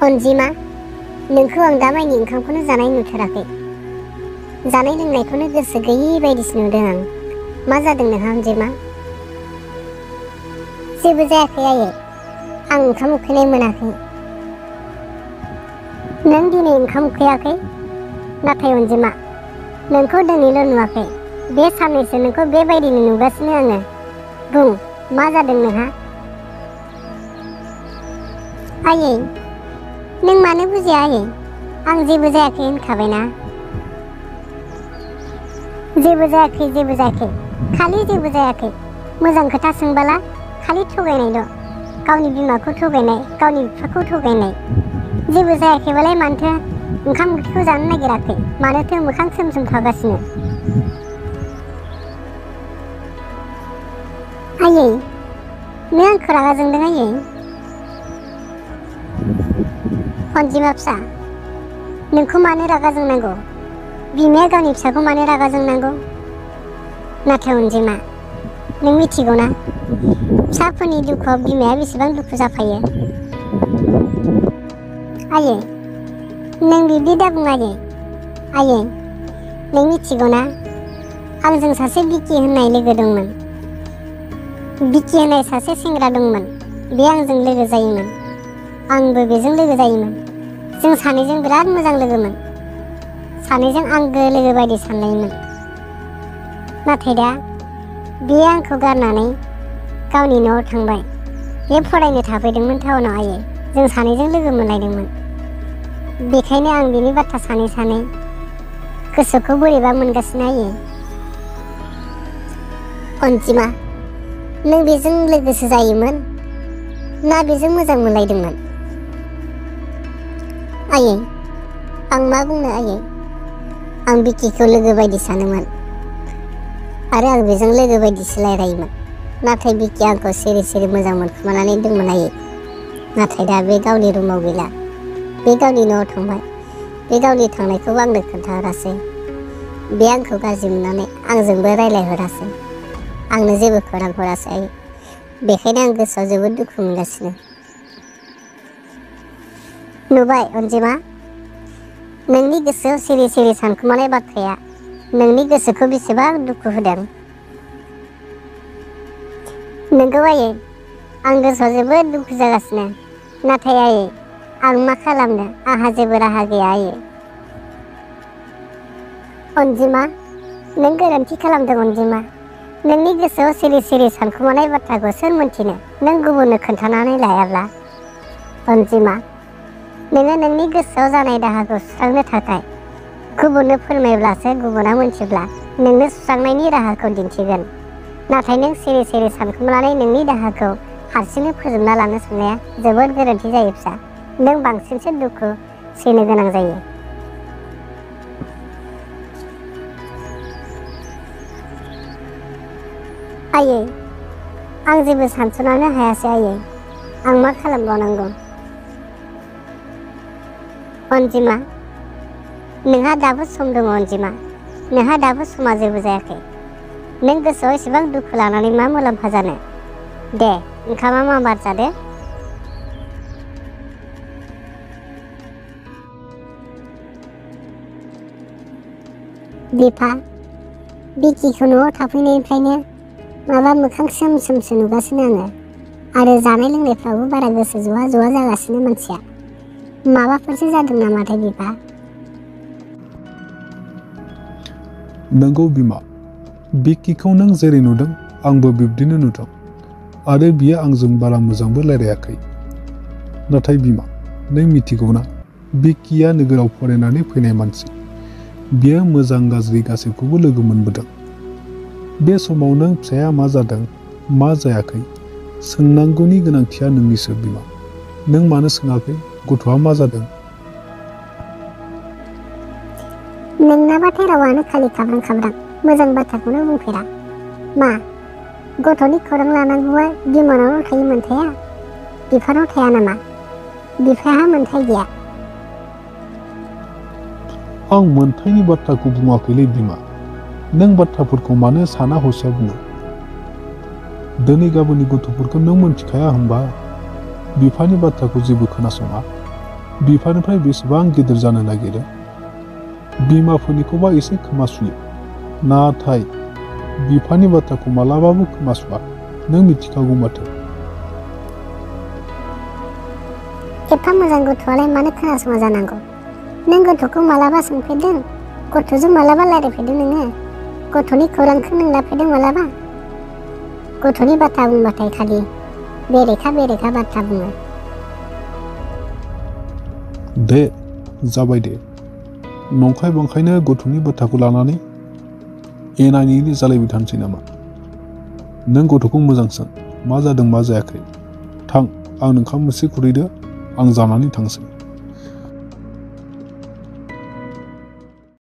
अनजिमा, नोंखौ आं दामानि ओंखामखौनो जानाय नुथाराखै। जानाय लोंनायखौनो गोसो गैयि बायदिसो नुदों आं। मा जादों नोंहा अनजिमा? जेबो जायाखै आयै, आं ओंखाम उखैनाय मोनाखै। नों दिनै ओंखाम उखैयाखै? नाथाय अनजिमा, नोंखौ दिनैल' नुवाखै, बे साननैसो नोंखौ बेबायदिनो नुगासिनो आङो। बुं, मा जादों नोंहा? आयै, नों मानो बुजिया आयै? आं जेबो जायाखै होनखाबायना। जेबो जायाखै, खालि जेबो जायाखै। मोजां खोथा सोंबाला खालि थगायनायल'। गावनि बिमाखौ थगायनाय, गावनि बिफाखौ थगायनाय। जेबो जायाखैबालाय मानोथो ओंखाम ओंख्रिखौ जानो नागिराखै? मानोथो मोखां सोम सोम थागासिनो? आयै, नों आंखौ रागा जोंदों आयै? अनजिमा फिसा, नोंखौ मानो रागा जोंनांगौ? बिमाया गावनि फिसाखौ मानो रागा जोंनांगौ? नाथाय अनजिमा, नों मिथिगौना फिसाफोरनि दुखुआव बिमाया बेसेबां दुखु जाफायो? आयै, नों बिब्दि दाबुं आयै। आयै, नों मिथिगौना आंजों सासे बिकि होननाय लोगो दंमोन। बिकि होननाय सासे सेंग्रा दंमोन। बे आंजों लोगो जायोमोन, आंबो बेजों लोगो जायोमोन। जों सानैजों बिराद मोजां लोगोमोन। सानैजों आंगो लोगो बायदि सानलायोमोन। नाथाय दा बे आंखौ गारनानै गावनि न'आव थांबाय। बे फरायनो थाफैदोंमोन टाउनाव आयै। जों सानैजों लोगो मोनलायदोंमोन। बेखायनो आं बिनि बाथ्रा सानै सानै गोसोखौ बोरैबा मोनगासिनो आयै। अनजिमा, नों बेजों लोगोसो जायोमोन ना बेजों मोजां मोनलायदोंमोन? आयै, आं मा बुंनो आयै। आं बिकिखौ लोगो बायदि सानोमोन आरो आं बेजों लोगो बायदिसो रायलायोमोन। नाथाय बिकिया आंखौ सिरि सिरि मोजां मोनखुमानानै दंमोन आयै। नाथाय दा बे गावनि रुमाव गैला। बे गावनि न'आव थांबाय। बे गावनि थांनायखौ आंनो खोन्थाहरासै। बे आंखौ गाज्रि मोननानै आंजोंबो रायलायहरासै। आंनो जेबो खौरां हरासै आयै। बेखायनो आं गोसोआव जोबोद दुखु मोनगासिनो। नुबाय अनजिमा, नोंनि गोसोआव सिरि सिरि सानखुमानाय बाथ्राया नोंनि गोसोखौ बेसेबां दुखु होदों। नंगौ आयै, आं गोसोआव जोबोद दुखु जागासिनो। नाथाय आयै, आं मा खालामनो? आंहा जेबो राहा गैया आयै। अनजिमा, नों गोरोन्थि खालामदों अनजिमा। नोंनि गोसोआव सिरि सिरि सानखुमानाय बाथ्राखौ सोर मोनथिनो, नों गुबुननो खोन्थानानै लायाब्ला? अनजिमा, नोङो नोंनि गोसोआव जानाय दाहाखौ सुस्रांनो थाखाय गुबुननो फोरमायब्लासो गुबुना मोनथिब्ला नोंनो सुस्रांनायनि राहाखौ दिन्थिगोन। नाथाय नों सिरि सिरि सानखुमानानै नोंनि दाहाखौ हारसिंनो फोजोबना लानो साननाया जोबोद गोरोन्थि जायो फिसा। नों बांसिनसो दुखु सैनो गोनां जायो। आयै, आं जेबो सानस'नो हायासै आयै। आं मा खालामबावनांगौ? अनजिमा, नोंहा दाबो सम दङ अनजिमा। नोंहा दाबो समा जेबो जायाखै। नों गोसोआव एसेबां दुखु लानानै मा मुलाम्फा जानो? दे, ओंखामा मामार जादो। बिफा, बिकिखौ न'आव थाफैनायनिफ्रायनो माबा मोखां सोम सोमसो नुगासिनो आङो। आरो जानाय लोंनायफ्रावबो बारा गोसो ज'आ ज'आ जागासिनो मानसिया। माबाफोरसो जादों नामाथाय बिफा? नंगौ बिमा, बिकिखौ नों जेरै नुदों आंबो बिब्दिनो नुदों। आरो बियो आंजों बारा मोजांबो रायलायाखै। नाथाय बिमा, नों मिथिगौना बिकिया नोगोराव फरायनानै फैनाय मानसि। बियो मोजां गाज्रि गासैखौबो लोगो मोनबोदों। बे समाव नों फिसाया मा जादों मा जायाखै सोंनांगौनि गोनांथिया नोंनिसो बिमा। नों मानो सोङाखै गथ'आ मा जादों? नोंनाबाथाय रावानो खालि खाब्रां खाब्रां, मोजां बाथ्राखौनो बुंफेरा। मा, गथ'नि खौरां लानांगौआ बिमानावल' थायो मोनथाया? बिफानाव थाया नामा? बिफाहा मोनथाय गैया? आं मोनथायनि बाथ्राखौ बुङाखैलै बिमा। नों बाथ्राफोरखौ मानो साना हसिया बुङो? दिनै गाबोननि गथ'फोरखौ नों मोनथिखाया होनबा? बिफानि बाथ्राखौ जेबो खोनासङा। बिफानिफ्राय बेसेबां गिदिर जानो नागिरो? बिमाफोरनिखौबा एसे खोमासुयो, नाथाय बिफानि बाथ्राखौ मालाबाबो खोमासुवा। नों मिथिखागौ माथो। एफा मोजां गथ'आलाय मानो खोनासङा जानांगौ? नों गथ'खौ मालाबा सोंफेरदों? गथ'जों मालाबा रायज्लायफेरदों नोङो? गथ'नि खौरांखौ नों लाफेरदों मालाबा? गथ'नि बाथ्रा बुंबाथाय खालि बेरेखा बाथ्रा बुङो। दे जाबाय दे, नंखाय बांखायनो गथ'नि बाथ्राखौ लानानै एना एनि जालायबाय थानोसै नामा? नों गथ'खौ मोजां सों, मा जादों मा जायाखै। थां, आं ओंखाम एसे खुरैदो, आं जानानै थांसै।